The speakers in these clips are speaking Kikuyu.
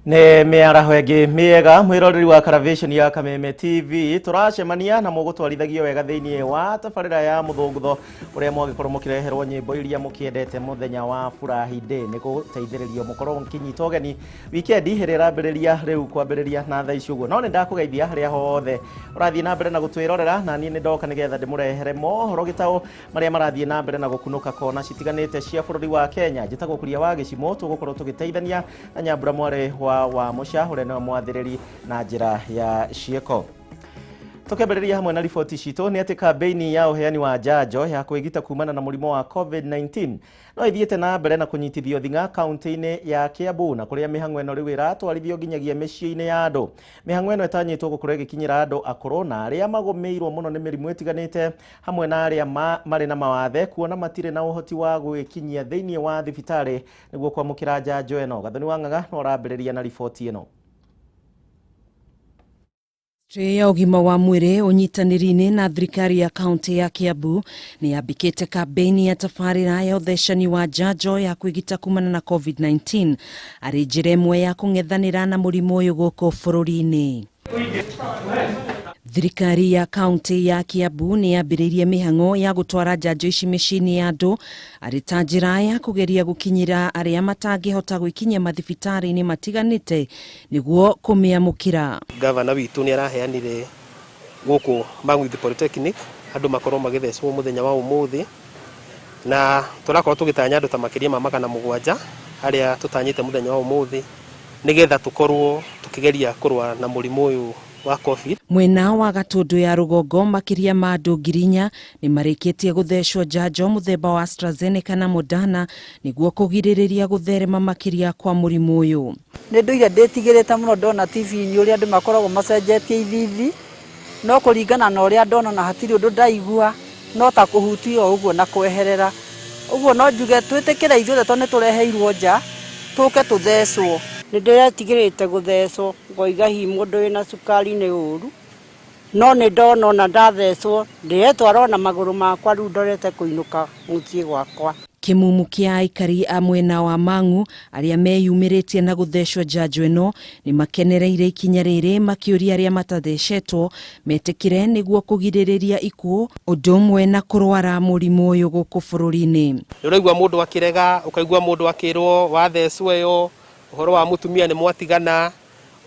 Nĩ mĩaraho ĩngĩ mĩega, mwĩroreri wa Caravation ya Kameme TV. Tũracemania na mũgũtwarithagio wega thĩinĩ wa tabarĩra ya mũthũngũtho, ũrĩa mwagĩkorwo mũkĩreherwo nyĩmbo iria mũkĩendete mũthenya wa Furahi Day, nĩ gũteithĩrĩrio mũkorwo mũkĩnyita ũgeni wikendi ĩrĩa ĩrambĩrĩria rĩu kwambĩrĩria na thaa ici ũguo. No nĩ ndakũgeithia harĩa hothe ũrathiĩ na mbere na gũtwĩrorera, na niĩ nĩ ndoka nĩgetha ndĩmũrehere mohoro gĩtaũ marĩa marathiĩ na mbere na gũkunũka kona citiganĩte cia bũrũri wa Kenya. Njĩtagwo Kuria wa Gĩcimũ, tũgũkorwo tũgĩteithania na Nyambura mwarĩ wa Mũca, ũrĩa nĩwe mwathĩrĩri na njĩra ya ciĩko. Tũkĩambĩrĩria hamwe na riboti citũ nĩ atĩ kambĩini ya ũheani wa njanjo ya kwĩgita kumana na mũrimũ wa COVID-19 no ĩthiĩte na mbere na kũnyitithio thing'a kaunti-inĩ ya Kiambu, na kũrĩa mĩhang'o ĩno rĩu ĩratwarithio nginyagia mĩciĩ-inĩ ya andũ. Mĩhang'o ĩno ĩtanyĩtwo gũkorwo ĩgĩkinyĩra andũ akũrũ na arĩa magũmĩirwo mũno nĩ mĩrimũ ĩtiganĩte, hamwe na arĩa marĩ na mawathe, kuona matirĩ na ũhoti wa gwĩkinyia thĩinĩ wa thibitarĩ nĩguo kwamũkĩra njanjo ĩno. Gathoni wa Ng'ang'a no arambĩrĩria na riboti ĩno. Ministry ya ũgima wa mwĩrĩ ũnyitanĩri-inĩ na thirikari ya kaunti ya Kiambu nĩ yambĩkĩte kambĩini ya tabarĩra ya ũthecani wa njanjo ya kwĩgita kumana na COVID-19 arĩ njĩra ĩmwe ya kũng'ethanĩra na mũrimũ ũyũ gũkũ bũrũri-inĩ. Thirikari ya kaunti ya Kiambu nĩ yambĩrĩirie mĩhang'o ya gũtwara njanjo ici mĩciĩ-inĩ ya andũ arĩ ta njĩra ya kũgeria gũkinyĩra arĩa matangĩhota gwĩkinyia mathibitarĩ-inĩ matiganĩte nĩguo kũmĩamũkĩra. Gavana witũ nĩ araheanire gũkũ Mang'uthi Polytechnic andũ makorwo magĩthecwo mũthenya wa ũmũthĩ, na tũrakorwo tũgĩtanya andũ ta makĩria ma 700 arĩa tũtanyĩte mũthenya wa ũmũthĩ nĩgetha tũkorwo tũkĩgeria kũrũa na mũrimũ ũyũ wa COVID. Mwena wa Gatũndũ ya rũgongo makĩria ma andũ 4,000 nĩ marĩkĩtie gũthecwo njanjo mũthemba wa AstraZeneca na Moderna nĩguo kũgirĩrĩria gũtherema makĩria kwa mũrimũ ũyũ. Nĩ ndũire ndĩtigĩrĩte mũno ndona TV-inĩ ũrĩa andũ makoragwo macenjetie ithithi, no kũringana na ũrĩa ndona na hatirĩ ũndũ ndaigua, no ta kũhutio ũguo na kweherera. Ũguo no njuge twĩtĩkĩre ithuothe tondũ nĩ tũreheirwo nja, tũke tũthecwo. Nĩ ndĩretigĩrĩte gũthecwo, ngoiga hihi mũndũ wĩna cukari nĩ ũru, no nĩ ndona ona ndathecwo, ndĩretwara ona magũrũ makwa rĩu ndorete kũinũka mũciĩ gwakwa. Kĩmumu kĩa aikari a mwena wa Mang'u arĩa meyumĩrĩtie na gũthecwo njanjo ĩno nĩ makenereire ikinya rĩrĩ, makĩũria arĩa matathecetwo metĩkĩre nĩguo kũgirĩrĩria ikuũ ũndũ ũmwe na kũrwara mũrimũ ũyũ gũkũ bũrũri-inĩ. Nĩ ũraigua mũndũ akĩrega, ũkaigua mũndũ akĩrwo wathecwo ĩyo, ũhoro wa mũtumia nĩ mwatigana,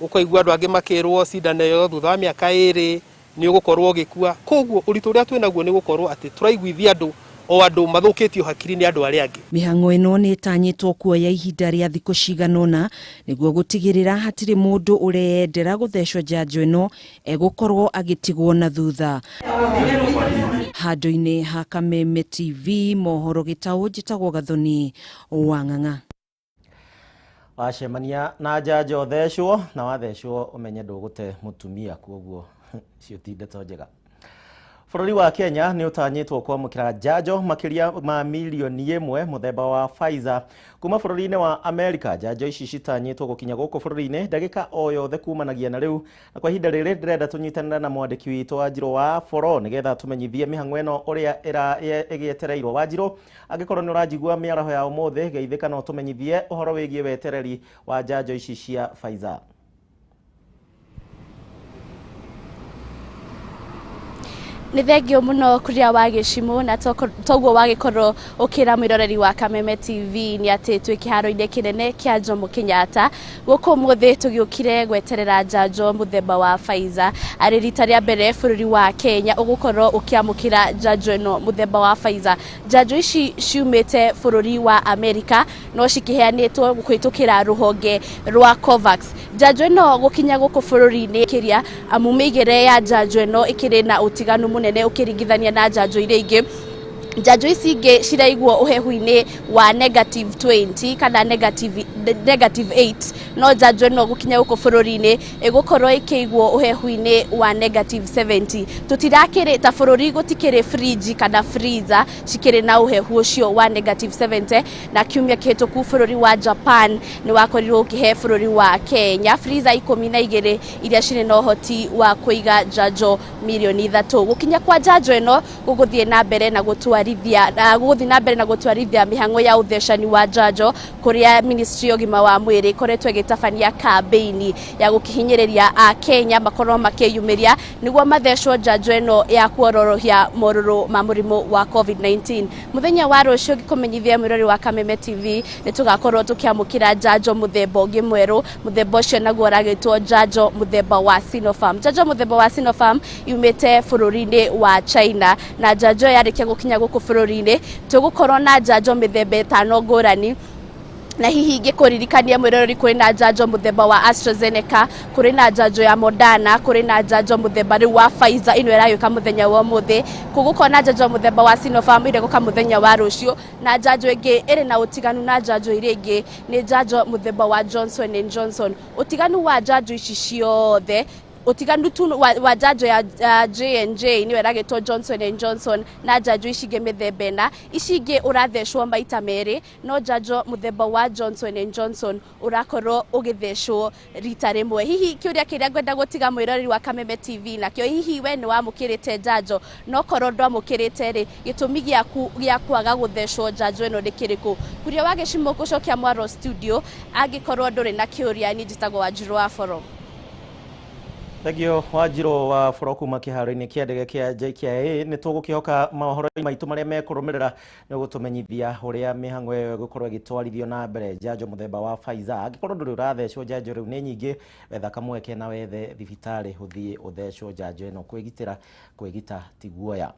ũkaigua andũ angĩ makĩrwo cindano ĩyo thutha wa mĩaka 2 nĩ ũgũkorwo ũgĩkua. Koguo ũritũ ũrĩa twĩnaguo nĩ gũkorwo atĩ tũraiguithia andũ o andũ mathũkĩtio hakiri nĩ andũ arĩa angĩ. Mĩhang'o ĩno nĩ ĩtanyĩtwo kuoya ihinda rĩa thikũ cigana ũna nĩguo gũtigĩrĩra hatirĩ mũndũ ũreyendera gũthecwo njanjo ĩno egũkorwo agĩtigwo na thutha. Handũ-inĩ ha Kameme TV, mohoro gĩtaũ, njĩtagwo Gathoni wa Ng'ang'a. Wacemania na njanjo thecwo, na wathecwo ũmenye ndũgũte mũtumia, kuoguo icio ti ndeto njega. Bũrũri wa Kenya nĩ ũtanyĩtwo kwamũkĩra njanjo makĩria ma 1 million mũthemba wa Pfizer kuma bũrũri-inĩ wa Amerika. Njanjo ici citanyĩtwo gũkinya gũkũ bũrũri-inĩ ndagĩka o yothe kumanagia na rĩu, na kwa ihinda rĩrĩ ndĩrenda tũnyitanĩre na mwandĩki witũ Wanjirũ wa Boro nĩgetha tũmenyithie mĩhang'o ĩno ũrĩa ĩgĩetereirwo. Wanjirũ, angĩkorwo nĩ ũranjigua mĩaraho ya ũmũthĩ, geithĩka no tũmenyithie ũhoro wĩgiĩ wetereri wa njanjo ici cia Pfizer. Nĩ thengio mũno Kuria wa Gĩcimũ, na toguo wagĩkorwo ũkĩra mwĩroreri wa Kameme TV nĩ atĩ twĩ kĩharo-inĩ kĩnene kĩa Jomo Kenyatta gũkũ ũmũthĩ tũgĩũkire gweterera njanjo mũthemba wa Pfizer. Arĩ rita rĩa mbere bũrũri wa Kenya ũgũkorwo ũkĩamũkĩra njanjo ĩno mũthemba wa Pfizer. Njanjo ici ciumĩte bũrũri wa Amerika no cikĩheanĩtwo kũhĩtũkĩra rũhonge rwa COVAX. Njanjo ĩno gũkinya gũkũ bũrũri-inĩ kĩria amu mĩigĩre ya njanjo ĩno ĩkĩrĩ na ũtiganu mũnene ũkĩringithania na njanjo iria ingĩ. Njanjo ici ingĩ ciraigwo ũhehu-inĩ wa negative 20 kana negative 8, no njanjo ĩno gũkinya gũkũ bũrũri-inĩ ĩgũkorwo ĩkĩigwo ũhehu-inĩ wa negative 70. Tũtirakĩrĩ ta bũrũri, gũtikĩrĩ fridge kana freezer cikĩrĩ na ũhehu ũcio wa negative 70. Na kiumia kĩhĩtũku bũrũri wa Japan nĩ wakorirwo ũkĩhe bũrũri wa Kenya freezer 12 iria cirĩ na ũhoti wa kũiga njanjo 3 milioni. Gũkinya kwa njanjo ĩno gũgũthiĩ na mbere na gũtwarithia gũtwarithia gũgũthiĩ na mbere na gũtwarithia mĩhang'o ya ũthecani wa njanjo kũrĩa Ministry ya ũgima wa mwĩrĩ ĩkoretwo ĩgĩtabania kambĩini ya gũkĩhinyĩrĩria Akenya makorwo makĩyumĩria nĩguo mathecwo njanjo ĩno ya kuororohia morũrũ ma mũrimũ wa COVID-19. Mũthenya wa rũciũ ngĩkũmenyithia mwĩrori wa Kameme TV nĩ tũgakorwo tũkĩamũkĩra njanjo mũthemba ũngĩ mwerũ. Mũthemba ũcio naguo ũragĩtwo njanjo mũthemba wa Sinopharm. Njanjo mũthemba wa Sinopharm yumĩte bũrũri-inĩ wa China, na njanjo yarĩkia gũkinya gũkũ bũrũri-inĩ tũgũkorwo na njanjo mĩthemba 5 ngũrani. Na hihi ngĩkũririkania mwĩroreri, kũrĩ na njanjo mũthemba wa AstraZeneca, kũrĩ na njanjo ya Moderna, kũrĩ na njanjo mũthemba rĩu wa Pfizer ĩno ĩragĩũka mũthenya wa ũmũthĩ, kũgũkorwo na njanjo mũthemba wa Sinopharm ĩrĩa ĩgũka mũthenya wa rũciũ, na njanjo ĩngĩ ĩrĩ na ũtiganu na njanjo iria ingĩ nĩ njanjo mũthemba wa Johnson and Johnson. Ũtiganu wa njanjo ici ciothe, ũtiganu tu wa njanjo ya J&J nĩyo ĩragĩtwo Johnson and Johnson na njanjo ici ingĩ mĩthemba ĩna, ici ingĩ ũrathecwo maita merĩ, no njanjo mũthemba wa Johnson and Johnson ũrakorwo ũgĩthecwo rita rĩmwe. Hihi kĩũria kĩrĩa ngwenda gũtiga mwĩroreri wa Kameme TV nakĩo, hihi we nĩ wamũkĩrĩte njanjo? No korwo ndwamũkĩrĩte rĩ, gĩtũmi gĩaku gĩa kwaga gũthecwo njanjo ĩno nĩ kĩrĩkũ? Kuria wa Gĩcimo gũcokia mwaro studio, angĩkorwo ndũrĩ na kĩũria, niĩ njĩtagwo Wanjirũ wa Boro. Thengio Wanjirũ wa Boro kuma kĩharo-inĩ kĩa ndege kĩa JKIA. Nĩ tũgũkĩhoka mohoro maitũ marĩa mekũrũmĩrĩra nĩ gũtũmenyithia ũrĩa mĩhang'o ĩyo ĩgũkorwo ĩgĩtwarithio na mbere. Njanjo mũthemba wa Pfizer, angĩkorwo ndũrĩ ũrathecwo njanjo rĩu nĩ nyingĩ, wetha kamweke na wethe thibitarĩ ũthiĩ ũthecwo njanjo ĩno. Kwĩgitĩra kwĩgita ti guoya.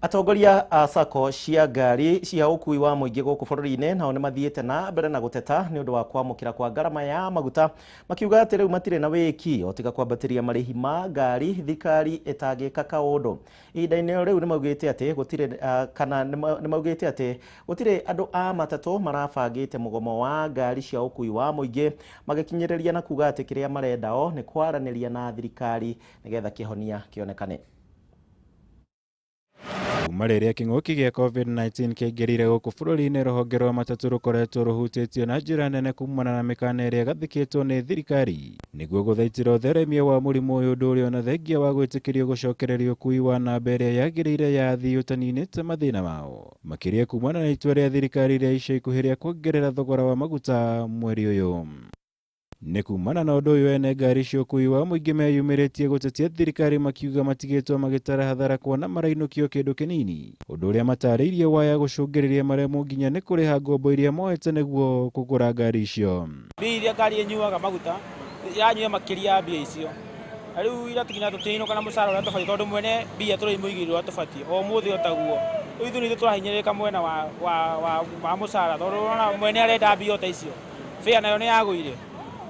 Atongoria a sacco cia ngari cia ũkui wa mũingĩ gũkũ bũrũri-inĩ nao nĩ mathiĩte na mbere na gũteta nĩ ũndũ wa kwamũkĩra kwa ngarama ya maguta, makiuga atĩ rĩu matirĩ na wĩki o tiga kwambatĩria marĩhi ma ngari thirikari ĩtangĩka kaũndũ. Ihinda-inĩ rĩu nĩ maugĩte atĩ gũtirĩ kana nĩ maugĩte atĩ gũtirĩ andũ a matatũ marabangĩte mũgomo wa ngari cia ũkui wa mũingĩ, magĩkinyĩrĩria na kuga atĩ kĩrĩa marenda o nĩ kwaranĩria na thirikari nĩgetha kĩhonia kĩonekane. Kuma rĩrĩa kĩng'ũki gĩa COVID-19 kĩaingĩrire gũkũ bũrũri-inĩ, rũhonge rwa matatũ rũkoretwo rũhutĩtio na njĩra nene kumana na mĩkana ĩrĩa ĩgathĩkĩtwo nĩ thirikari nĩguo gũthaitĩra ũtheremia wa mũrimũ ũyũ, ũndũ ũrĩa ona thengia wa gwĩtĩkĩrio gũcokereria ũkui wa namba ĩrĩa yagĩrĩire ya athii ũtaninĩte mathĩna mao, makĩria kumana na itua rĩa thirikari rĩa ica ikuhĩ rĩa kuongerera thogora wa maguta mweri ũyũ. Nĩ kumana na ũndũ ũyũ, ene ngari cia ũkui wa mũingĩ meyumĩrĩtie gũtetia thirikari, makiuga matigĩtwo magĩtara hathara kuona marainũkio kĩndũ kĩnini, ũndũ ũrĩa matarĩirie waya gũcũngĩrĩria maremwo nginya nĩ kũrĩha ngombo iria moete nĩguo kũgũra ngari icio. Mbia iria ngari ĩnyuaga maguta yanyua makĩria ya mbia icio, na rĩu iratiginya tũtinũka na mũcara ũrĩa tũbatiĩ, tondũ mwene mbia tũrĩmũigĩrĩra ũrĩa tũbatiĩ o mũthĩ o taguo. Rĩu ithuĩ nĩ ithuĩ tũrahinyĩrĩrĩka mwena wa mũcara, tondũ ũrona mwene arenda mbia o ta icio, bĩa nayo nĩ yagũire,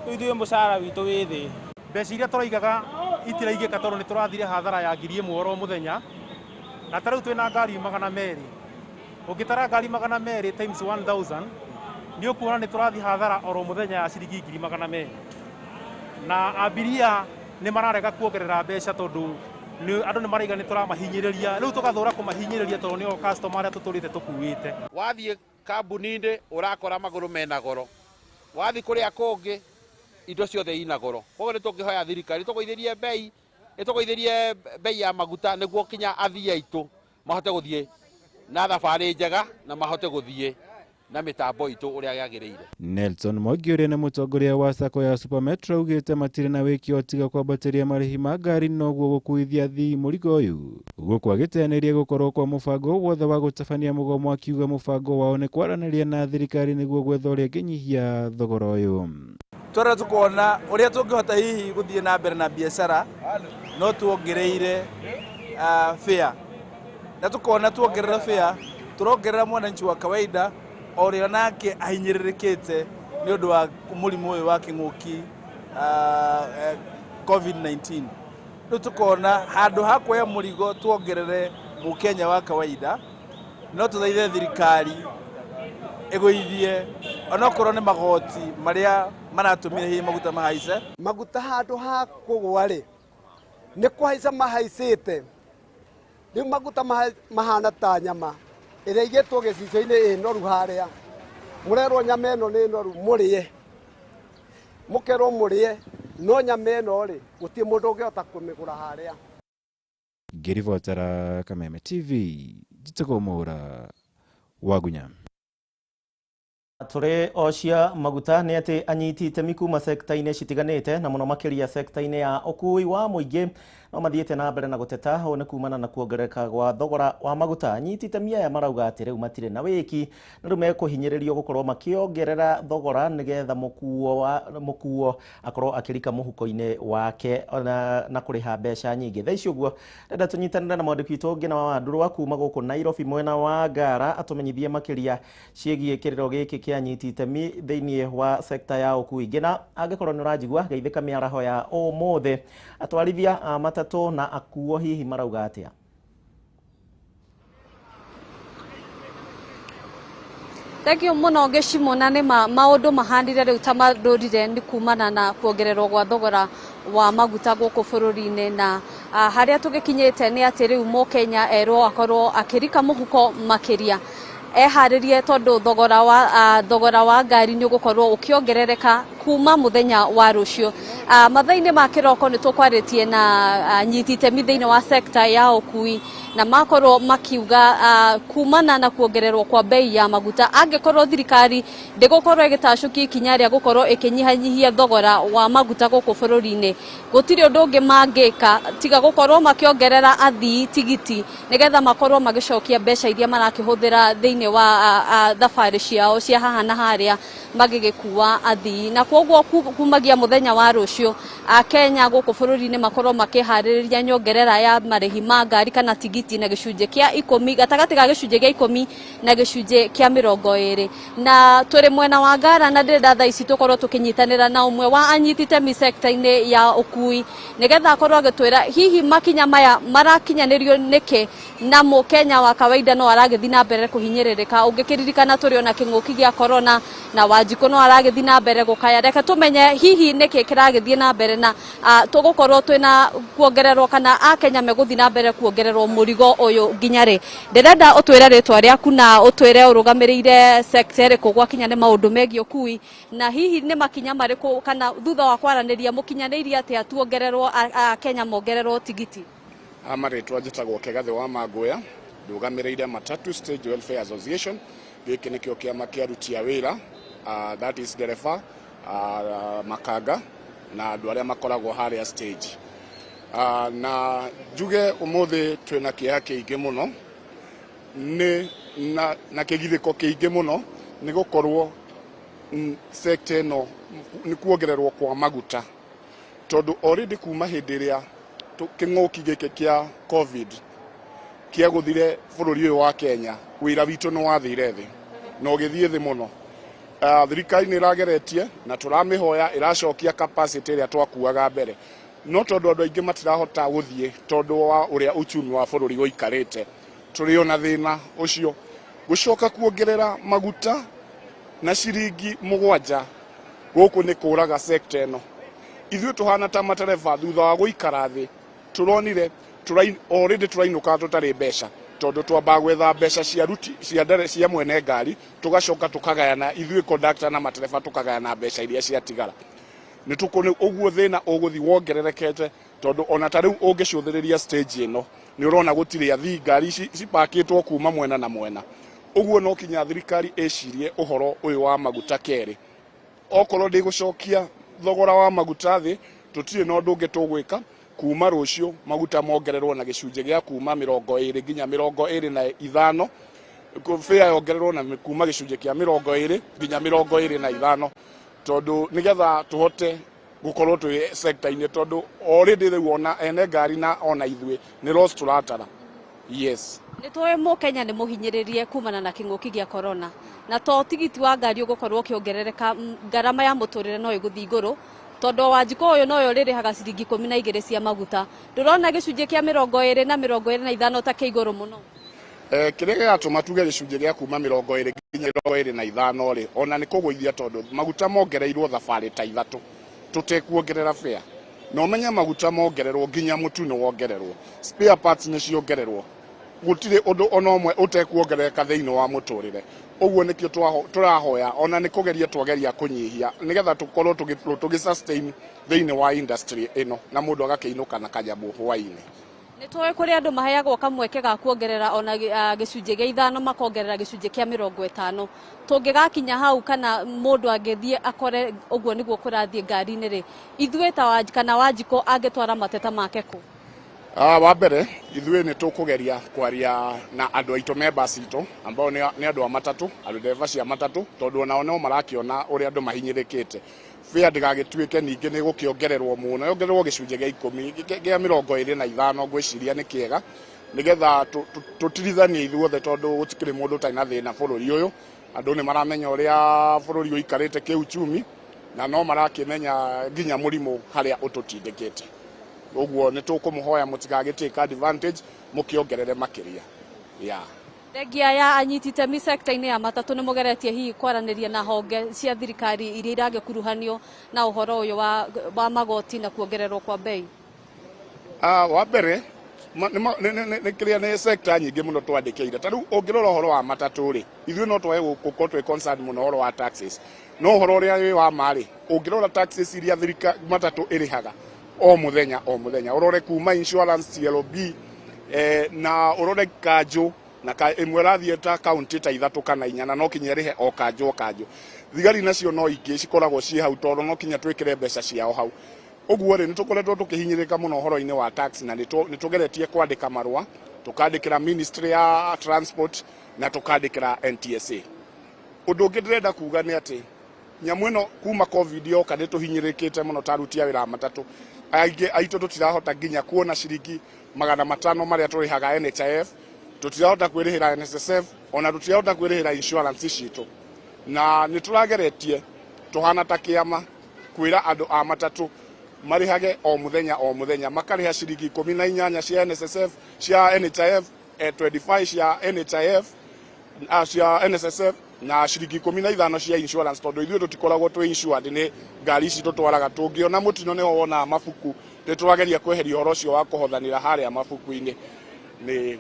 ithuĩ mũcara witũ wĩ thĩ. Mbeca iria tũraigaga itiraigĩka tondũ nĩ tũrathire hathara ya 1000 oro mũthenya, na ta rĩu twĩna ngari 200. Ũngĩtara ngari 200 times 1000 nĩ ũkuona nĩ tũrathiĩ hathara oro mũthenya ya ciringi 200. Na abiria nĩ mararega kuongerera mbeca tondũ andũ nĩ maraiga nĩ tũramahinyĩrĩria. Rĩu tũgathũra kũmahinyĩrĩria tondũ nĩo customer arĩa tũtũrĩte tũkuĩte. Wathiĩ kambuni-inĩ ũrakora magũrũ mena goro, wathiĩ kũrĩa kũngĩ indo ciothe ina goro. Koguo nĩ tũngĩhoya thirikari tũgũithĩrie bei, ĩtũgũithĩrie bei ya maguta nĩguo kinya athii aitũ mahote gũthiĩ na thabarĩ njega na mahote gũthiĩ na mĩtambo itũ ũrĩa yagĩrĩire. Nelson Mwangi ũrĩa nĩ mũtongoria wa sacco ya Super Metro augĩte matirĩ na wĩki o tiga kwambatĩria marĩhi ma ngari noguo gũkuithia athii mũrigo ũyũ, gũkũ agĩteanĩria gũkorwo kwa mũbango wothe wa gũtabania mũgomo, akiuga mũbango wao nĩ kwaranĩria na thirikari nĩguo gwetha ũrĩa ĩngĩnyihia thogora ũyũ. Twara tukona uria tungihota hihi guthie na mbere na biacara no tuongereire fare, na tukona tuongerera fare turongerera mwananchi wa kawaida uria nake ahinyĩrĩrĩkĩte nĩ ũndũ wa mũrimũ ũyũ wa kĩng'ũki COVID-19. Rĩu tukona handũ ha kuoya mũrigo tuongerere mũkenya wa kawaida, no tũthaithe thirikari ĩgũithie onokorwo nĩ magoti marĩa maratumire hihi maguta mahaice. Maguta handũ ha kũgũa rĩ nĩ kũhaica mahaicĩte, rĩu maguta mahana ta nyama ĩrĩa ĩigĩtwo gĩcicio-inĩ ĩ noru harĩa, mũrerwo nyama ĩno nĩ noru mũrĩe, mũkerwo mũrĩe, no nyama ĩno rĩ gũtirĩ mũndũ ũngĩhota kũmĩgũra harĩa. Ngĩribotera Kameme TV, Njĩtagwo Mwaũra Wagunya. Tũrĩ o cia maguta nĩ atĩ anyiti itemi kuma sekta-inĩ citiganĩte na mũno makĩria sekta-inĩ ya ũkui wa mũingĩ no mathiĩte na mbere na gũteta. Ũũ nĩ kumana na kuongerereka gwa thogora wa maguta. Anyiti itemi aya marauga atĩ rĩu matirĩ na wĩki na rĩu mekũhinyĩrĩrio gũkorwo makĩongerera thogora nĩgetha mũkuo akorwo akĩrika mũhuko-inĩ wake na kũrĩha mbeca nyingĩ. Thaa ici ũguo ndĩrenda tũnyitanĩre na mwandĩki witũ Ngĩna wa Wandũrwa kuma gũkũ Nairobi mwena wa Ngara atũmenyithie makĩria ciĩgiĩ kĩrĩro gĩkĩ kĩa anyiti itemi thĩinĩ wa sekta ya ũkui. Ngĩna, angĩkorwo nĩ ũranjigua, geithĩka mĩaraho ya ũmũthĩ. Atwarithia a matatũ na akuo hihi marauga atĩa? Thengiũ mũno Gĩcimo, na nĩ maũndũ mahanire rĩu ta mandũrire nĩ kumana na kuongererwo gwa thogora wa maguta gũkũ bũrũri-inĩ, na harĩa tũgĩkinyĩte nĩ atĩ rĩu mũkenya erwo akorwo akĩrika mũhuko makĩria eharĩrie tondũ thogora wa ngari nĩ ũgũkorwo ũkĩongerereka kuma mũthenya wa rũciũ. Mathaa-inĩ ma kĩroko nĩ tũkwarĩtie na anyiti itemi thĩinĩ wa sekta ya ũkui na makorwo makiuga kumana na kuongererwo kwa bei ya maguta angĩkorwo thirikari ndĩgũkorwo ĩgĩtacũkia ikinya rĩa gũkorwo ĩkĩnyihanyihia thogora wa maguta gũkũ bũrũri-inĩ, gũtirĩ ũndũ ũngĩ mangĩka tiga gũkorwo makĩongerera athii tigiti nĩgetha makorwo magĩcokia mbeca iria marakĩhũthĩra thĩinĩ wa thabarĩ ciao cia haha na harĩa magĩgĩkua athii. Na koguo kumagia mũthenya wa rũciũ Akenya gũkũ bũrũri-inĩ makorwo makĩharĩrĩria nyongerera ya marĩhi ma ngari kana tigiti na gĩcunjĩ kĩa 10, gatagatĩ ga gĩcunjĩ kĩa 10 na gĩcunjĩ kĩa 20. Na tũrĩ mwena wa Ngara na ndĩrenda thaa ici tũkorwo tũkĩnyitanĩra na ũmwe wa anyiti itemi sekta-inĩ ya ũkui nĩgetha akorwo agĩtwĩra hihi makinya maya marakinyanĩrio nĩkĩ na mũkenya wa kawaida no aragĩthiĩ na mbere kũhinyĩrĩrĩka. Ũngĩkĩririkana tũrĩ ona kĩng'ũki gĩa corona na Wanjikũ no aragĩthiĩ na mbere gũkaya. Reke tũmenye hihi nĩkĩ kĩragĩthiĩ na mbere na tũgũkorwo twĩna kuongererwo kana akenya megũthiĩ na mbere kuongererwo mũrigo ũyũ nginya rĩ. Ndĩrenda ũtwĩre rĩtwa rĩaku na ũtwĩre ũrũgamĩrĩire sekta ĩrĩkũ gwakinya nĩ maũndũ megiĩ ũkui na hihi nĩ makinya marĩkũ kana thutha wa kwaranĩria mũkinyanĩirie atĩa tuongererwo akenya mongererwo tigiti. Marĩtwa njĩtagwo Kĩgathĩ wa Mangũya, ndũgamĩrĩire Matatu Stage Welfare Association. Gĩkĩ nĩkĩo kĩama kĩa aruti a wĩra, that is ndereba, makanga na andũ arĩa makoragwo harĩa stage. Na njuge ũmũthĩ twĩna kĩeha kĩingĩ mũno nĩ na kĩgithĩko kĩingĩ mũno nĩ gũkorwo sector ĩno nĩ kuongererwo kwa maguta, tondũ already kuma hĩndĩ ĩrĩa kĩng'ũki gĩkĩ kĩa COVID kĩagũthire bũrũri ũyũ wa Kenya, wĩra witũ nĩ wathire thĩ na ũgĩthiĩ thĩ mũno. Thirikari nĩ ĩrageretie na tũramĩhoya ĩracokia capacity ĩrĩa twakuaga mbere, no tondũ andũ aingĩ matirahota gũthiĩ tondũ wa ũrĩa uchumi wa bũrũri ũikarĩte, tũrĩ ona thĩna ũcio. Gũcoka kuongerera maguta na ciringi 7 gũkũ nĩ kũraga sector ĩno. Ithuĩ tũhana ta matereba thutha wa gũikara thĩ tũronire already tũrainũka tũtarĩ mbeca, tondũ twambaga gwetha mbeca cia ruti cia ndere cia mwene ngari, tũgacoka tũkagayana ithuĩ conductor na matereba tũkagayana mbeca iria ciatigara. Nĩ tũkũ ũguo thĩna ũgũthiĩ wongererekete, tondũ ona ta rĩu ũngĩcũthĩrĩria stage ĩno nĩ ũrona gũtirĩ athii, ngari cipakĩtwo kuma mwena na mwena. Ũguo no kinya thirikari ĩcirie ũhoro ũyũ wa maguta kerĩ. Okorwo ndĩgũcokia thogora wa maguta thĩ, tũtirĩ na ũndũ ũngĩ tũgwĩka. Kuma rũciũ maguta mongererwo na gĩcunjĩ gĩa kuma 20 nginya 25, fare yongererwo na kuma gĩcunjĩ kĩa 20 nginya 25, tondũ nĩgetha tũhote gũkorwo twĩ sector-inĩ, tondũ already rĩu ona ene ngari na ona ithuĩ nĩ loss tũratara. Yes. Nĩ tũĩ mũkenya nĩ mũhinyĩrĩrie kumana na kĩng'ũki gĩa corona, na to tigiti wa ngari ũgũkorwo ũkĩongerereka, ngarama ya mũtũrĩre no ĩgũthiĩ igũrũ, tondũ Wanjikũ ũyũ noyo ũrĩrĩhaga ciringi 12 cia maguta. Ndũrona gĩcunjĩ kĩa 20 na 25 ta kĩ igũrũ mũno? Kĩrĩa gĩgatũma tuge gĩcunjĩ gĩa kuma 20 nginya 25 rĩ, ona nĩ kũgũithia, tondũ maguta mongereirwo thabarĩ ta 3 tũtekuongerera fare. Na ũmenye maguta mongererwo nginya mũtu nĩ wongererwo, spare parts nĩ ciongererwo, gũtirĩ ũndũ ona ũmwe ũtekuongerereka thĩinĩ wa mũtũrĩre. Ũguo nĩkĩo tũrahoya ona nĩ kũgeria twageria kũnyihia nĩgetha tũkorwo tũgĩ sustain thĩinĩ wa industry ĩno na mũndũ agakĩinũka na kanyamũ hwaĩ-inĩ. Nĩ tũĩ kũrĩ andũ maheagwo kamweke ga kuongerera ona gĩcunjĩ gĩa 5 makongerera gĩcunjĩ kĩa 50. Tũngĩgakinya hau kana mũndũ angĩthiĩ akore ũguo nĩguo kũrathiĩ ngari-inĩ rĩ, ithuĩ ta kana Wanjikũ angĩtwara mateta make kũ? Wa mbere ithuĩ nĩ tũkũgeria kwaria na andũ aitũ members itũ ambao nĩ andũ a matatũ, andũ ndereba cia matatũ, tondũ onao no marakĩona ũrĩa andũ mahinyĩrĩkĩte. Fare ndĩgagĩtuĩke ningĩ nĩ gũkĩongererwo mũno, yongererwo gĩcunjĩ gĩa 10 gĩa 25 ngwĩciria nĩ kĩega, nĩgetha tũtirithanie ithuothe, tondũ gũtikĩrĩ mũndũ ũtarĩ na thĩna bũrũri ũyũ. Andũ nĩ maramenya ũrĩa bũrũri ũikarĩte kĩuchumi, na no marakĩmenya nginya mũrimũ harĩa ũtũtindĩkĩte. Ũguo nĩ tũkũmũhoya mũtigagĩtake advantage mũkĩongerere makĩria. Yeah. Thengia ya anyiti itemi sekta-inĩ ya matatũ nĩ mũgeretie hihi kwaranĩria na honge cia thirikari iria iragĩkuruhanio na ũhoro ũyũ wa magoti na kuongererwo kwa bei? Wa mbere nĩ kĩrĩa nĩ sekta nyingĩ mũno twandĩkĩire. Ta rĩu ũngĩrora ũhoro wa matatũ rĩ, ithuĩ no twage gũkorwo twĩ concerned mũno ũhoro wa taxes, no ũhoro ũrĩa wĩ wa ma rĩ, ũngĩrora taxes iria thirikari matatũ ĩrĩhaga o mũthenya o mũthenya, ũrore kuma insurance CLB, na ũrore kanjũ na ĩmwe ĩrathiĩ ta kaunti ta 3 kana 4 na no kinya ĩrĩhe o kanjũ o kanjũ. Thigari nacio no ingĩ cikoragwo ciĩ hau tondũ no kinya twĩkĩre mbeca ciao hau. Ũguo rĩ, nĩ tũkoretwo tũkĩhinyĩrĩka mũno ũhoro-inĩ wa tax, na nĩ tũgeretie kwandĩka marũa, tũkandĩkĩra Ministry ya Transport na tũkandĩkĩra NTSA. Ũndũ ũngĩ ndĩrenda kuga nĩ atĩ nyamũ ĩno kuma COVID yoka nĩ tũhinyĩrĩkĩte mũno ta aruti a wĩra a matatũ. Aingĩ aitũ tũtirahota nginya kuona ciringi 500 marĩa tũrĩhaga NHIF, tũtirahota kwĩrĩhĩra NSSF, ona tũtirahota kwĩrĩhĩra insurance citũ. Na nĩ tũrageretie tũhana ta kĩama kwĩra andũ a matatũ marĩhage o mũthenya o mũthenya, makarĩha ciringi 18 cia NSSF, cia NHIF, 25 cia NHIF, cia NSSF na ciringi 15 cia insurance, tondũ ithuĩ tũtikoragwo twĩ insured nĩ ngari ici tũtwaraga. Tũngĩona mũtino nĩho wonaga mabuku, nĩ tũrageria kweheria ũhoro ũcio wa kũhothanĩra harĩa mabuku-inĩ. Nĩ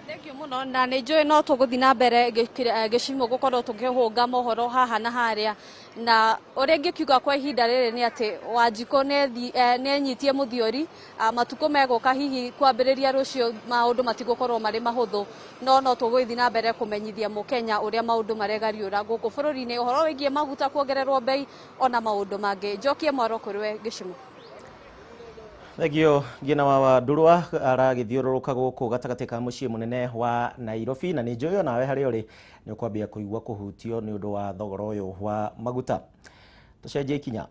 Thank you mũno, na nĩ njũĩ no tũgũthiĩ na mbere gĩcimo gũkorwo tũkĩhũnga mohoro haha na harĩa, na ũrĩa ingĩkiuga kwa ihinda rĩrĩ nĩ atĩ Wanjikũ nĩ enyitie mũthiori, matukũ megũka hihi kwambĩrĩria rũciũ maũndũ matigũkorwo marĩ mahũthũ, no tũgũthiĩ na mbere kũmenyithia mũkenya ũrĩa maũndũ maregariũra gũkũ bũrũri-inĩ, ũhoro wĩgiĩ maguta kuongererwo bei ona maũndũ mangĩ. Njokie mwaro kũrĩ we Gĩcimo. Thengio Ngina wa Ndurwa aragĩthiũrũrũka gũkũ gatagatĩ ka mũciĩ mũnene wa Nairobi, na nĩ njũĩ onawe harĩa ũrĩ nĩ ũkwambia kũigua kũhutio nĩ ũndũ wa thogora ũyũ wa maguta. Tũcenjie ikinya.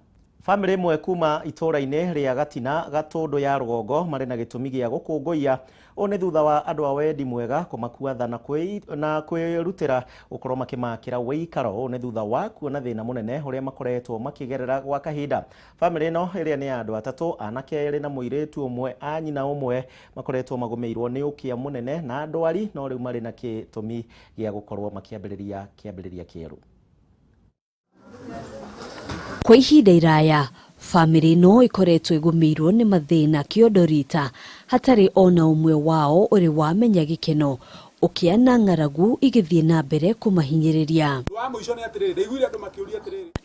Bamĩrĩ ĩmwe kuma itũũra-inĩ rĩa Gatina Gatũndũ ya rũgongo marĩ na gĩtũmi gĩa gũkũngũiya. Ũũ nĩ thutha wa andũ a wendi mwega kũmakua tha na kwĩrutĩra gũkorwo makĩmakĩra wĩikaro. Ũũ nĩ thutha wa kuona thĩna mũnene ũrĩa makoretwo makĩgerera gwa kahinda. Bamĩrĩ ĩno ĩrĩa nĩ ya andũ atatũ, anake erĩ na mũirĩtu ũmwe a nyina ũmwe, makoretwo magũmĩirwo nĩ ũkĩa mũnene na ndwari, no rĩu marĩ na gĩtũmi gĩa gũkorwo makĩambĩrĩria kĩambĩrĩria kĩerũ. Kwa ihinda iraya bamĩrĩ ĩno ĩkoretwo ĩgũmĩirwo nĩ mathĩna kĩondo rita, hatarĩ ona ũmwe wao ũrĩ wamenya gĩkeno, ũkĩa na ng'aragu igĩthiĩ na mbere kũmahinyĩrĩria.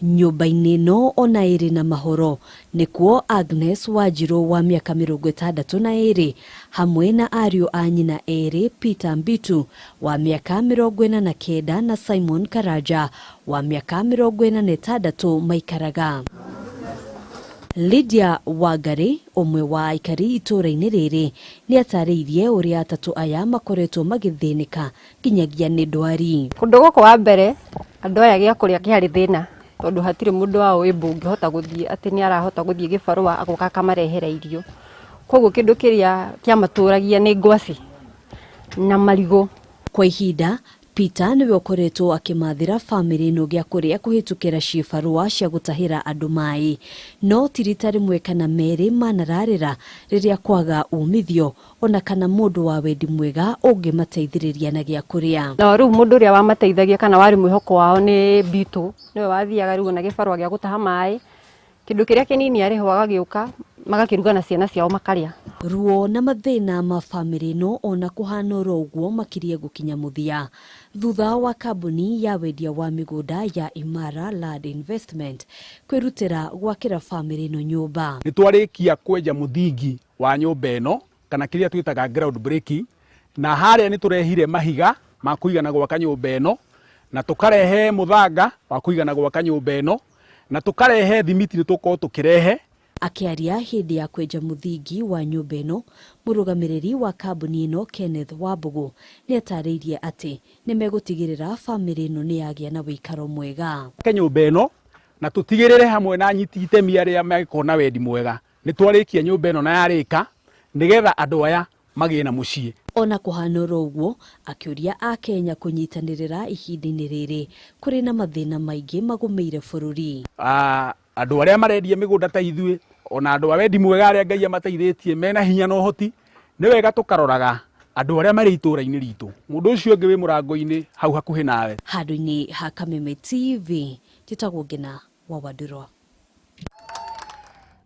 Nyũmba-inĩ ĩno ona ĩrĩ na mahoro nĩkuo Agnes Wanjirũ wa mĩaka 62 hamwe na ariũ a nyina erĩ Peter Mbitu wa mĩaka 49 na Simon Karanja wa mĩaka 46 maikaraga. Lydia Wangari ũmwe wa aikari itũũra-inĩ rĩrĩ nĩ atarĩirie ũrĩa atatũ aya makoretwo magĩthĩnĩka nginyagia nĩ ndwari. Kũndũ gũkũ wa mbere andũ aya gĩa kũrĩa kĩarĩ thĩna, tondũ hatirĩ mũndũ wao wĩ ũngĩhota gũthiĩ atĩ nĩ arahota gũthiĩ gĩbarũa agoka akamarehera irio. Koguo kĩndũ kĩrĩa kĩamatũragia nĩ ngwacĩ na marigũ. Kwa ihinda Peter nĩwe ũkoretwo akĩmathĩra bamĩrĩ ĩno gĩa kũrĩa kũhĩtũkĩra ciĩbarũa cia gũtahĩra andũ maĩ, no ti rita rĩmwe kana merĩ manararĩra rĩrĩa kwaga umithio ona kana mũndũ wa wendi mwega ũngĩmateithĩrĩria na gĩa kũrĩa. Na rĩu mũndũ ũrĩa wamateithagia kana warĩ mwĩhoko wao nĩ Bitu, nĩwe wathiaga rĩu na gĩbarũa gĩa gũtaha maĩ, kĩndũ kĩrĩa kĩnini arĩho agagĩũka magakĩruga na ciana ciao makarĩa. Ruo na mathĩna ma bamĩrĩ ĩno ona kũhana oro ũguo makirie gũkinya mũthia thutha wa kambuni ya wendia wa mĩgũnda ya Imara Land Investment kwĩrutĩra gwakĩra bamĩrĩ ĩno nyũmba. Nĩ twarĩkia kwenja mũthingi wa nyũmba ĩno kana kĩrĩa twĩtaga ground breaking, na harĩa nĩ tũrehire mahiga ma kũigana gwaka nyũmba ĩno, na tũkarehe mũthanga wa kũigana gwaka nyũmba ĩno, na tũkarehe thimiti nĩ tũkorwo tũkĩrehe. Akĩaria hĩndĩ ya kwenja mũthingi wa nyũmba ĩno, mũrũgamĩrĩri wa kambuni ĩno Kenneth Wambugu nĩ atarĩirie atĩ nĩ megũtigĩrĩra bamĩrĩ ĩno nĩ yagĩa na wĩikaro mwega. Nyũmba ĩno na tũtigĩrĩre hamwe na anyiti itemi arĩa mangĩkorwo na wendi mwega nĩ twarĩkia nyũmba ĩno na yarĩka nĩgetha andũ aya magĩe na mũciĩ. Ona kũhana oro ũguo, akĩũria Akenya kũnyitanĩrĩra ihinda-inĩ rĩrĩ kũrĩ na mathĩna maingĩ magũmĩire bũrũri. Andũ arĩa marendia mĩgũnda ta ithuĩ ona andũ a wendi mwega arĩa Ngai amateithĩtie mena hinya na ũhoti, nĩ wega tũkaroraga andũ arĩa marĩ itũũra-inĩ ritũ, mũndũ ũcio ũngĩ wĩ mũrango-inĩ hau hakuhĩ nawe. Handũ-inĩ ha Kameme TV, njĩtagwo Ngina wa Wandũrwa.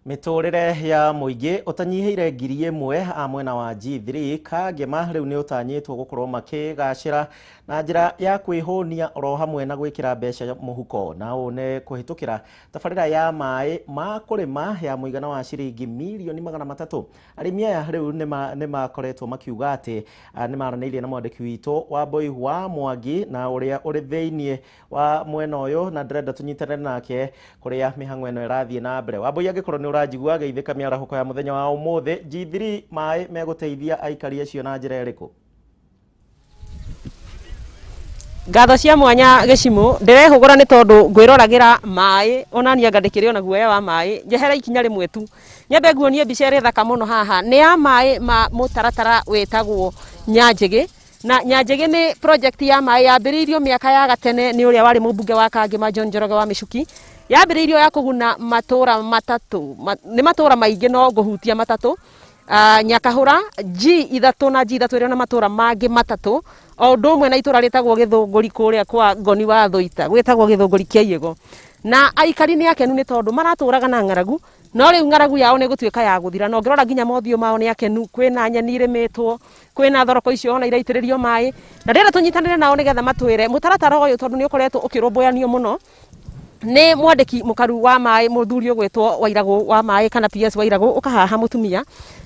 Mĩtũrĩre ya mũingĩ ũtanyihĩire 1,000 a mwena wa G3 Kangema rĩu nĩ ũtanyĩtwo gũkorwo makĩgacĩra na njĩra ya kwĩhũnia oro hamwe na gwĩkĩra mbeca mũhuko, na ũũ nĩ kũhĩtũkĩra tabarĩra ya maĩ ma kũrĩma ya mũigana wa ciringi mirioni 300. Arĩmi aya rĩu nĩ makoretwo makiuga atĩ nĩ maranĩirie na mwandĩki witũ wa Mboi wa Mwangi na ũrĩa ũrĩ thĩiniĩ wa mwena ũyũ, na ndĩrenda tũnyitanĩre nake kũrĩa mĩhang'o ĩno ĩrathiĩ na mbere. Wambui, angĩkorwo nĩ ũranjigua geithĩka mĩarahũko ya mũthenya wa ũmũthĩ, G3 maĩ megũteithia aikari acio na njĩra ĩrĩkũ? Ngatho cia mwanya Gĩcimũ, ndĩrehũgũra nĩ tondũ ngwĩroragĩra maĩ onania anga ndĩkĩrĩ ona guoya wa maĩ. Njehera ikinya rĩmwe tu nyambe nguonie mbica ĩrĩa thaka mũno haha, nĩ ya maĩ ma mũtaratara wĩtagwo Nyanjĩgĩ. Na Nyanjĩgĩ nĩ project ya maĩ yambĩrĩirio mĩaka ya gatene nĩ ũrĩa warĩ mũmbunge wa Kangema John Njoroge wa Mĩcuki. Yambĩrĩirio ya kũguna matũra matatũ, nĩ matũra maingĩ no ngũhutia matatũ, Nyakahũra G3 na G3 ĩrĩ na matũra mangĩ matatũ, o ũndũ ũmwe na itũra rĩtagwo Gĩthũngũri kũrĩa kwa Ngoni wa Thũita gwĩtagwo Gĩthũngũri kĩa Iĩgo. Na aikari nĩ akenu nĩ tondũ maratũraga na ng'aragu, no rĩu ng'aragu yao nĩ gũtuĩka ya gũthira, na ũngĩrora nginya mothiũ mao nĩ akenu. Kwĩna nyeni irĩmĩtwo, kwĩna thoroko icio ona iraitĩrĩrio maĩ, na ndĩrenda tũnyitanĩre nao nĩgetha matwĩre mũtaratara ũyũ tondũ nĩ ũkoretwo ũkĩrũmbũyanio mũno nĩ mwandĩki mũkaru wa maĩ mũthuri ũgwĩtwo Wairagũ wa maĩ kana PS Wairagũ. Ũkahaha mũtumia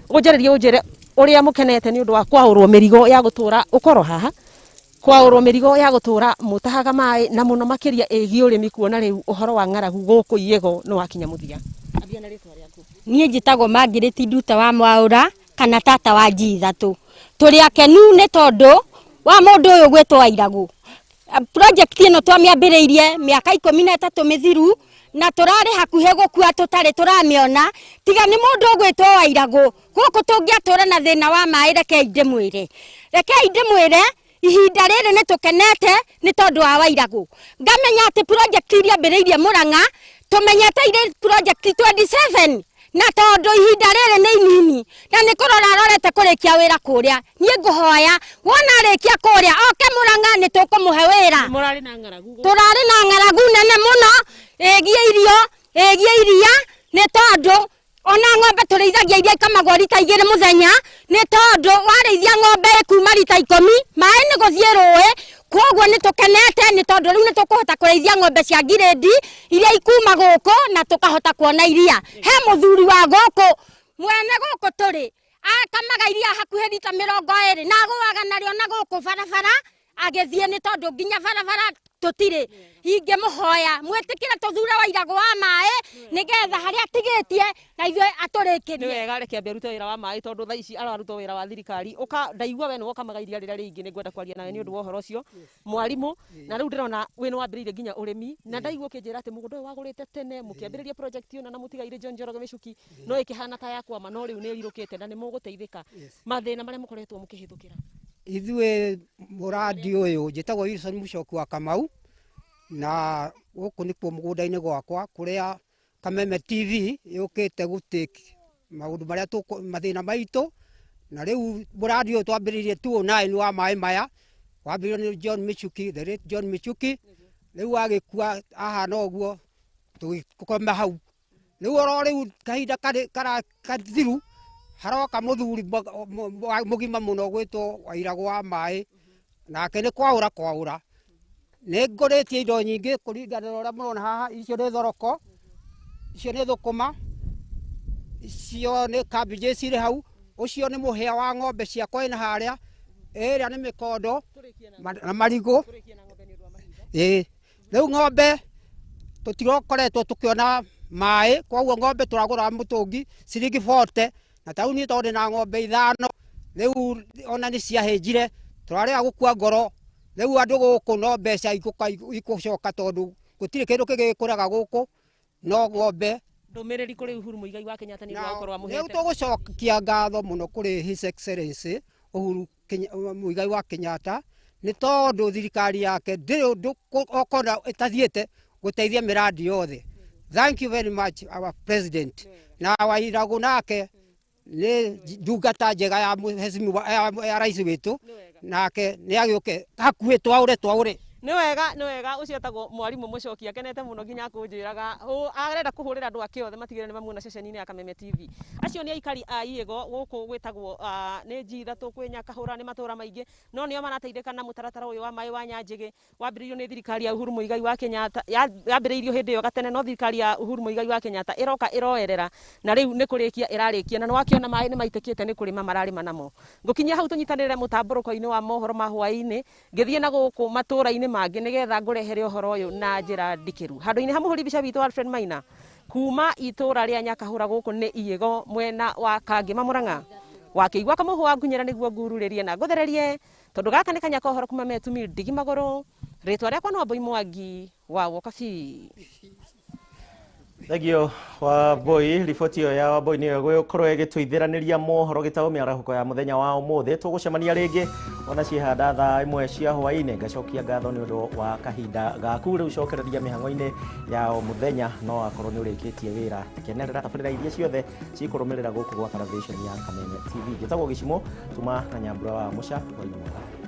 ũnjarĩrie ũnjĩre ũrĩa mũkenete nĩ ũndũ wa kwaũrwo mĩrigo ya gũtũra ũkorwo haha, kwaũrwo mĩrigo ya gũtũra mũtahaga maĩ, na mũno makĩria ĩgiĩ ũrĩmi, kuona rĩu ũhoro wa ng'aragu gũkũ Iĩgo nĩ wakinya mũthia. Niĩ njĩtagwo Margaret Nduta wa Mwaũra kana tata wa G3. Tũrĩ akenu nĩ tondũ wa mũndũ ũyũ gwĩtwo Wairagũ. Project ĩno twamĩambĩrĩirie mĩaka 13 mĩthiru, na tũrarĩ hakuhĩ gũkua tũtarĩ tũramĩona, tiga nĩ mũndũ ũgwĩtwo Wairagũ. Gũkũ tũngĩatũra na thĩna wa maĩ, rekei ndĩmwĩre, rekei ndĩmwĩre ihinda rĩrĩ nĩ tũkenete nĩ tondũ wa Wairagũ. Ngamenya atĩ project iria ambĩrĩirie Mũrang'a tũmenyete irĩ project 27, na tondũ ihinda rĩrĩ nĩ inini na nĩ kũrora arorete kũrĩkia wĩra kũrĩa, niĩ ngũhoya wona arĩkia kũrĩa oke Mũrang'a nĩ tũkũmũhe wĩra. Tũrarĩ na ng'aragu nene mũno ĩgiĩ irio, ĩgiĩ iria, nĩ tondũ ona ng'ombe tũrĩithagia iria ikamagwo rita 2 mũthenya, nĩ tondũ warĩithia ng'ombe ĩkuma rita 10 maĩ nĩ gũthiĩ rũĩ. Koguo nĩ tũkenete nĩ tondũ rĩu nĩ tũkũhota kũrĩithia ng'ombe cia ngirĩndi iria ikuma gũkũ na tũkahota kuona iria. He mũthuri wa gũkũ mwene gũkũ tũrĩ akamaga iria hakuhĩ rita 20 na agũaga narĩo na gũkũ barabara agĩthiĩ, nĩ tondũ nginya barabara tũtirĩ. Ingĩmũhoya mwĩtĩkĩre tũthure Wairagũ wa maĩ nĩgetha harĩa atigĩtie na ithuĩ atũrĩkĩrie. Nĩ wega, reke ambe arute wĩra wa maĩ tondũ thaa ici ararutwo wĩra wa thirikari. Ũka ndaigua we nĩwe ũkamaga iria rĩrĩa rĩingĩ, nĩ ngwenda kwaria nawe nĩ ũndũ wa ũhoro ũcio mwarimũ. Na rĩu ndĩrona wĩ nĩ wambĩrĩirie nginya ũrĩmi, na ndaigua ũkĩnjĩra atĩ mũgũnda ũyũ wagũrĩte tene mũkĩambĩrĩria project ĩyo na mũtigaire John Njoroge Mĩcuki, no ĩkĩhana ta yakwama, no rĩu nĩ ĩrirũkĩte na nĩ mũgũteithĩka. Mathĩna marĩa mũkoretwo mũkĩhĩtũkĩra? Ithuĩ mũrandi ũyũ njĩtagwo Wilson Mũcoki wa Kamau, na gũkũ nĩkuo mũgũnda-inĩ gwakwa kũrĩa Kameme TV yũkĩte gũtake maũndũ marĩa mathĩna maitũ. Na rĩu mũrandi ũyũ twambĩrĩirie 2009 wa maĩ maya, wambĩrĩirio nĩ John Michuki, the late John Michuki. Rĩu agĩkua ahana ũguo tũgĩkoma hau. Rĩu oro rĩu kahinda kathiru haroka mũthuri mũgima mũno gwĩtwo Wairagũ wa maĩ, nake nĩ kwaũra kwaũra. Nĩ ngũrĩtie indo nyingĩ kũringana na ũrĩa mũrona haha. Icio nĩ thoroko, icio nĩ thũkũma, icio nĩ cabbage cirĩ hau. Ũcio nĩ mũhĩa wa ng'ombe ciakwa ĩna harĩa, ĩrĩa nĩ mĩkondo na marigũ. Ĩĩ, rĩu ng'ombe tũtirokoretwo tũkĩona maĩ, koguo ng'ombe tũragũra mũtũngi ciringi 40, na ta rĩu niĩ tondũ ndĩna ng'ombe 5, rĩu ona nĩ ciahĩnjire, tũrarĩga gũkua ngoro. Rĩu andũ gũkũ no mbeca ikũcoka tondũ gũtirĩ kĩndũ kĩngĩ gĩkũraga gũkũ no ng'ombe. Ndũmĩrĩri kũrĩ Uhuru Muigai wa Kenyatta nĩ ũndũ wa gũkorwo amũhete. Rĩu tũgũcokia ngatho mũno kũrĩ His Excellency Uhuru Muigai wa Kenyatta nĩ tondũ thirikari yake ndĩrĩ ũndũ okona ĩtathiĩte gũteithia mĩrandi yothe. Thank you very much our president. Na Wairagũ nake nĩ ndungata njega ya mheshimiwa ya rais witũ, nake nĩ agĩũke hakuhĩ twaũre twaũre. Nĩ wega, nĩ wega. Ũcio etagwo mwarimũ Mũcoki, akenete mũno nginya akũnjĩraga arenda kũhũrĩra andũ ake othe matigĩrĩre nĩ mamuona ceceni-inĩ ya Kameme TV. Acio nĩ aikari a Iĩgo gũkũ gwĩtagwo nĩ G3 kwĩ Nyakahũra, nĩ matũra maingĩ, no nĩo marateithĩka na mũtaratara ũyũ wa maĩ wa Nyanjĩgĩ. Wambĩrĩirio nĩ thirikari ya Uhuru Muigai wa Kenyatta, yambĩrĩirio hĩndĩ ĩyo gatene, no thirikari ya Uhuru Muigai wa Kenyatta ĩroka ĩroerera, na rĩu nĩ kũrĩkia ĩrarĩkia, na nĩwakĩona maĩ nĩ maitĩkĩte, nĩ kũrĩma mararĩma namo. Ngũkinyia hau tũnyitanĩre mũtambũrũko-inĩ wa mohoro ma hwaĩ-inĩ, ngĩthiĩ na gũkũ matũra-inĩ mangĩ nĩgetha ngũrehere ũhoro ũyũ na njĩra ndikĩru. Handũ-inĩ ha mũhũri mbica witũ Alfred Maina kuma itũra rĩa Nyakahũra gũkũ nĩ Iĩgo mwena wa Kangĩma Mũrang'a, wakĩigua kamũhũ wa ngunyĩra nĩguo ngururĩrie na ngũthererie, tondũ gaka nĩ kanya ka ũhoro kuma Metumi ndigi magũrũ. Rĩtwa rĩakwa no Mbui Mwangi wa Wokabi. Thengio Wambui, riboti ĩyo ya Wambui nĩyo ĩgũkorwo ĩgĩtũithĩranĩria mohoro gĩtaũ mĩarahũko ya mũthenya wa ũmũthĩ. Tũgũcemania rĩngĩ ona ciĩhanda thaa 1 cia hwaĩ-inĩ. Ngacokia ngatho nĩ ũndũ wa kahinda gaku. Rĩu cokereria mĩhang'o-inĩ ya o mũthenya, no akorwo nĩ ũrĩkĩtie wĩra, kenerera tabarĩra iria ciothe cikũrũmĩrĩra gũkũ gwa Karavation ya Kameme TV. Njĩtagwo Gĩcimo, tuma na Nyambura wa Mũca, hwaĩ-inĩ mwega.